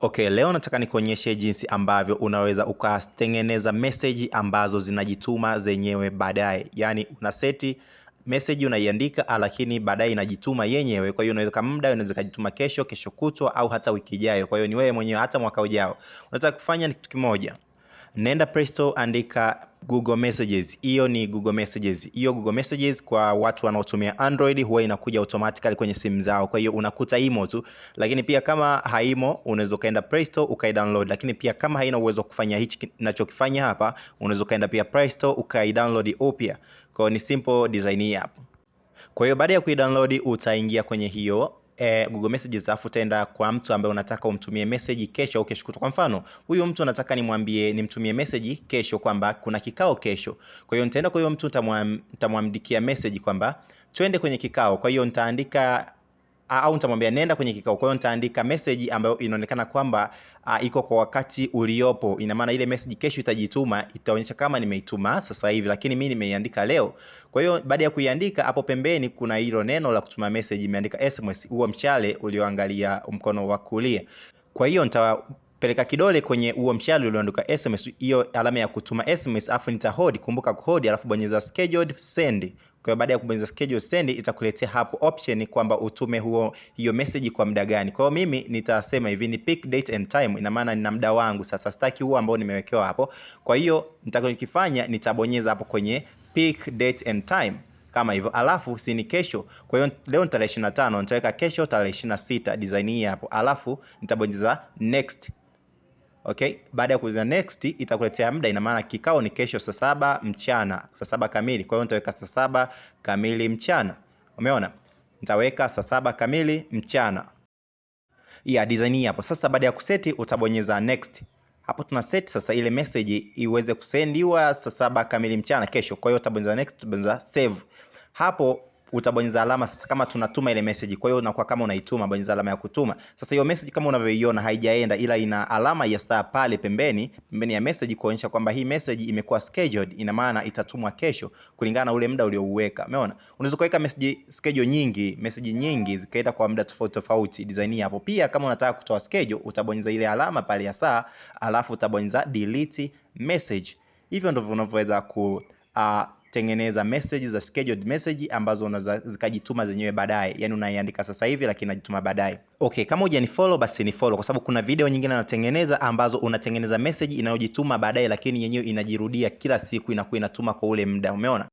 Okay, leo nataka nikuonyeshe jinsi ambavyo unaweza ukatengeneza message ambazo zinajituma zenyewe baadaye. Yaani unaseti message unaiandika, lakini baadaye inajituma yenyewe. Kwa hiyo unaweza muda, unaweza kujituma kesho, kesho kutwa au hata wiki ijayo. Kwa hiyo ni wewe mwenyewe, hata mwaka ujao. Unataka kufanya ni kitu kimoja. Nenda Play Store, andika Google Messages. Hiyo ni Google Messages. Hiyo Google Messages kwa watu wanaotumia Android huwa inakuja automatically kwenye simu zao. Kwa hiyo unakuta imo tu. Lakini pia kama haimo, unaweza ukaenda Play Store ukaidownload. Lakini pia kama haina uwezo wa kufanya hichi ninachokifanya hapa, unaweza ukaenda pia Play Store ukaidownload upya. Kwa hiyo ni simple design hii hapo. Kwa hiyo baada ya kuidownload utaingia kwenye hiyo Google Messages, alafu utaenda kwa mtu ambaye unataka umtumie message kesho au kesho kutwa. Kwa mfano, huyu mtu nataka nimwambie nimtumie message kesho kwamba kuna kikao kesho. Kwa hiyo nitaenda kwa huyo mtu nitamwandikia message kwamba twende kwenye kikao. Kwa hiyo nitaandika au nitamwambia nenda kwenye kikao. Kwa hiyo nitaandika message ambayo inaonekana kwamba iko kwa wakati uliopo. Ina maana ile message kesho itajituma, itaonyesha kama nimeituma sasa hivi, lakini mimi nimeiandika leo. Kwa hiyo baada ya kuiandika, hapo pembeni kuna hilo neno la kutuma message, imeandika SMS, huo mshale ulioangalia mkono wa kulia. Kwa hiyo nitapeleka kidole kwenye huo mshale ulioandika SMS, hiyo alama ya kutuma SMS, afu nitahold, kumbuka kuhold, alafu bonyeza scheduled send. Kwa hiyo baada ya kubonyeza schedule send itakuletea hapo option kwamba utume huo hiyo message kwa muda gani. Kwa hiyo mimi nitasema hivi ni pick date and time, ina maana nina muda wangu sasa, sitaki huo ambao nimewekewa hapo. Kwa hiyo nitakachokifanya nitabonyeza hapo kwenye pick date and time kama hivyo, alafu si ni kesho. Kwa hiyo leo ni tarehe 25, nitaweka kesho tarehe 26 design hii hapo, alafu nitabonyeza next. Okay, baada ya kubonyeza next itakuletea muda, ina maana kikao ni kesho saa 7 mchana, saa 7 kamili. Kwa hiyo nitaweka saa 7 kamili mchana. Umeona? Nitaweka saa 7 kamili mchana. Ya design hii hapo. Sasa baada ya kuseti utabonyeza next. Hapo tuna set sasa ile message iweze kusendiwa saa 7 kamili mchana kesho. Kwa hiyo utabonyeza next, utabonyeza save. Hapo utabonyeza alama sasa kama tunatuma ile message. Kwa hiyo unakuwa kama unaituma, bonyeza alama ya kutuma. Sasa hiyo message kama unavyoiona haijaenda, ila ina alama ya star pale pembeni, pembeni ya message kuonyesha kwamba hii message imekuwa scheduled, ina maana itatumwa kesho kulingana na ule muda uliouweka. Umeona? Unaweza kuweka message schedule nyingi, message nyingi zikaenda kwa muda tofauti tofauti design hii hapo. Pia kama unataka kutoa schedule utabonyeza ile alama pale ya saa, alafu utabonyeza delete message. Hivyo ndivyo unavyoweza ku tengeneza message za scheduled message ambazo unaweza zikajituma zenyewe baadaye. Yaani unaiandika sasa hivi lakini inajituma baadaye. Okay, kama hujanifollow basi ni follow kwa sababu kuna video nyingine natengeneza ambazo unatengeneza message inayojituma baadaye lakini yenyewe inajirudia kila siku, inakuwa inatuma kwa ule muda. Umeona?